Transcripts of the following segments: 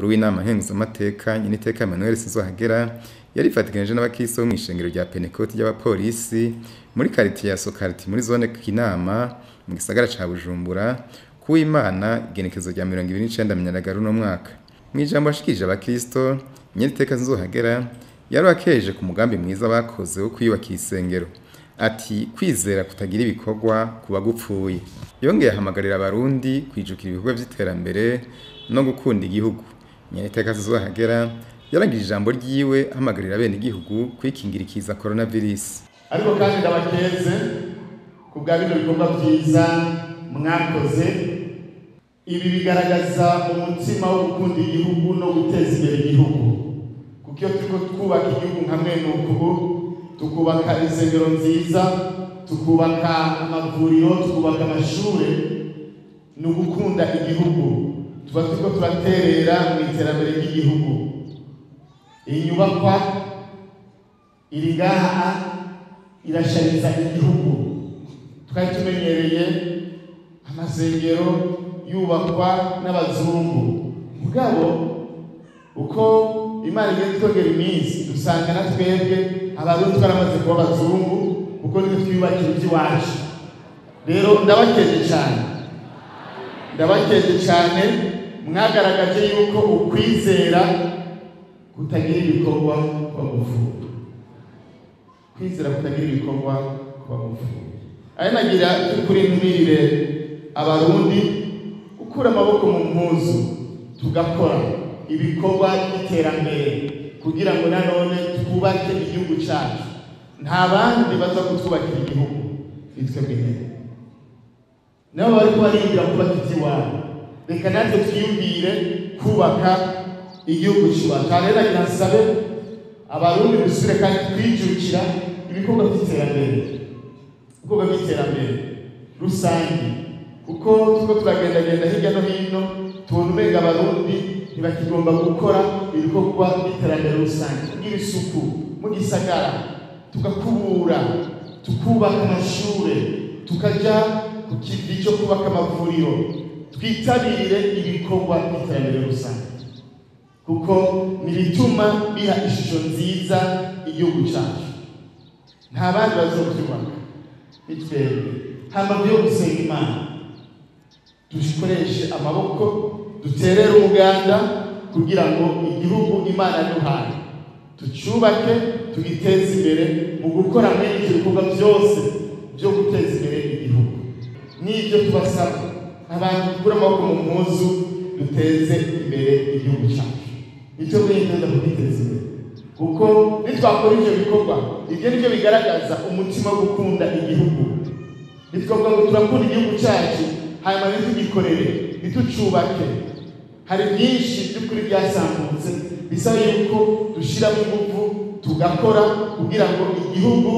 Umukuru w'inama nkenguzamateka Nyeniteka Emmanuel Sinzohagera yarifatikanije n'abakristo bo mw'ishengero rya Pentecote ry'abapolisi muri quartier ya Sokarti muri zone Kinama mu gisagara ca Bujumbura kuw'Imana igenekezo rya 29 Myandagaro no mwaka. Mw'ijambo ashikirije abakristo, Nyeniteka Sinzohagera yarabakeje ku mugambi mwiza bakoze wo kwiyubakira isengero. Ati kwizera kutagira ibikorwa kuba gupfuye. Yongeye ahamagarira abarundi kwijukira ibikorwa vy'iterambere no gukunda igihugu. Nyeniteka Sinzohagera yarangije ijambo ryiwe ahamagarira bene igihugu kwikingira ikiza coronavirus. Ariko kandi ndabakeze ku bwa bino bikorwa vyiza mwakoze. Ibi bigaragaza umutima wo gukunda igihugu no guteza imbere igihugu. Kuko iyo turiko twubaka igihugu nka mwene uku, tukubaka insengero nziza, tukubaka amavuriro, tukubaka amashure, ni ugukunda igihugu. Tuba turiko turaterera mu iterambere ry'igihugu. Iyi nyubakwa iri ngaha irashariza igihugu. Twari tumenyereye amasengero yubakwa n'abazungu, mugabo uko Imana igenda itwongera iminsi dusanga na twebwe abarundi twaramaze kuba abazungu, kuko nitwe twiyubakira iby'iwacu. Rero ndabakeje cyane, ndabakeje cyane, mwagaragaje yuko ukwizera kutagira ibikorwa kuba gupfuye. Kwizera kutagira ibikorwa kuba gupfuye. Ari nagira kuri ntumirire abarundi gukura amaboko mu mpuzu tugakora ibikorwa by'iterambere kugira ngo nanone twubake igihugu cyacu. Nta bandi baza kutwubakira igihugu, ni twebwe nyene. Nabo bariko bariyumvira kubaka ivy'iwabo, reka natwe twiyumvire kubaka igihugu c'iwacu. Aha rero nagira nsabe abarundi dusubire kandi twijukira ibikorwa vy'iterambere, ibikorwa vy'iterambere rusange, kuko turiko turagendagenda hirya no hino tubona umenga abarundi ntibakigomba gukora ibikorwa by'iterambere rusange, kugira isuku mu gisagara, tugakubura, tukubaka amashure, tukaja ku kivi cyo kubaka amavuriro, twitabire ibikorwa by'iterambere rusange, kuko nibituma biha ishusho nziza igihugu cyacu. Nta bandi bazobyubaka, ni twebwe. Hambavu yo gusenga Imana, dukoreshe amaboko, duterere umuganda kugira ngo igihugu Imana yaduhaye tucubake, tugiteze imbere mu gukora mwene ivyo bikorwa byose byo guteza imbere igihugu. N'ibyo tubasaba abantu dukure amaboko mu mpuzu, duteze imbere igihugu cyacu. Nicyo twiteza kugiteza imbere, kuko nitwakora ivyo bikorwa, ivyo nivyo bigaragaza umutima wo gukunda igihugu. Nitwavuga ngo turakunda igihugu cyacu hanyuma ntitugikorere, ntitucubake. Hari byinshi by'ukuri byasambutse bisaba yuko dushiramo ingufu tugakora kugira ngo igihugu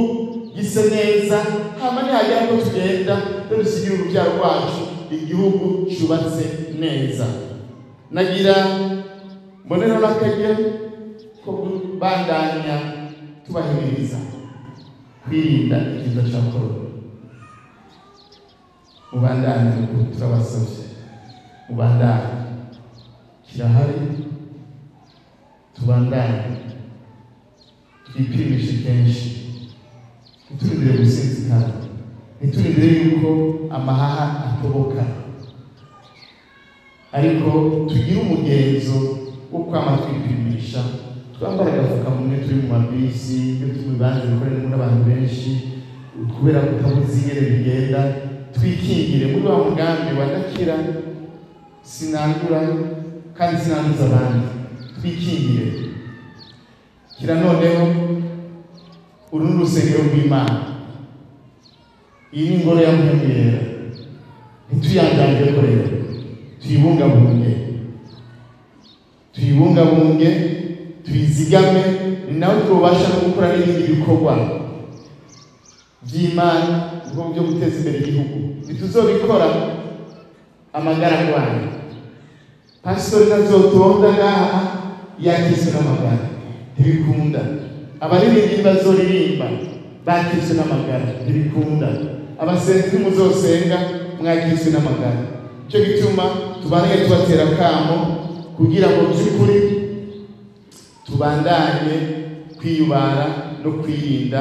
gise neza, hama nihagera ko tugenda dusigira urubyaro rwacu igihugu cyubatse neza. Nagira mbonero n'akajya ko kubandanya tubahimiriza kwirinda ikiza cya korona. Mubandanye, turabasabye, mubandanye, kirahari, tubandanye twipimishe kenshi, ntiturindire gusinzikana, ntiturindire yuko amahaha atoboka, ariko tugire umugenzo wo kwama twipimisha, twambara agapfukamunwa turi mu mabisi, iyo turi mu bibanza bikoreramo n'abantu benshi, kubera kutabuzi ingene bigenda, twikingire muri wa mugambi wa ndakira sinandura kandi sinanduza abandi. Twikingire. Kira noneho uru ni urusengero rw'Imana, iyi ni ingoro ya Mpwemu Yera, ntituyangange ko rero tuyibungabunge, tuyibungabunge, tuyizigame, ni nawe twobasha no gukora n'ibindi bikorwa by'Imana, ibikorwa byo guteza imbere igihugu. Ntituzobikora amagara arwaye. Pastori ntazotonda ngaha yakiswe n'amagara, ntibikunda. Abaririmbyi ntibazoririmba bakiswe n'amagara, ntibikunda. Abasenzi ntimuzosenga mwakiswe n'amagara. Nicyo gituma tubange tubatera akamo kugira ngo by'ukuri tubandanye kwiyubara no kwirinda,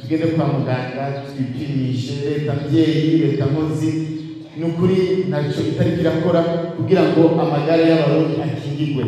tugende kwa muganga twipimishe. Leta mvyeyi, leta nkozi, ni ukuri ntacyo itariko irakora kugira ngo amagara y'Abarundi akingigwe.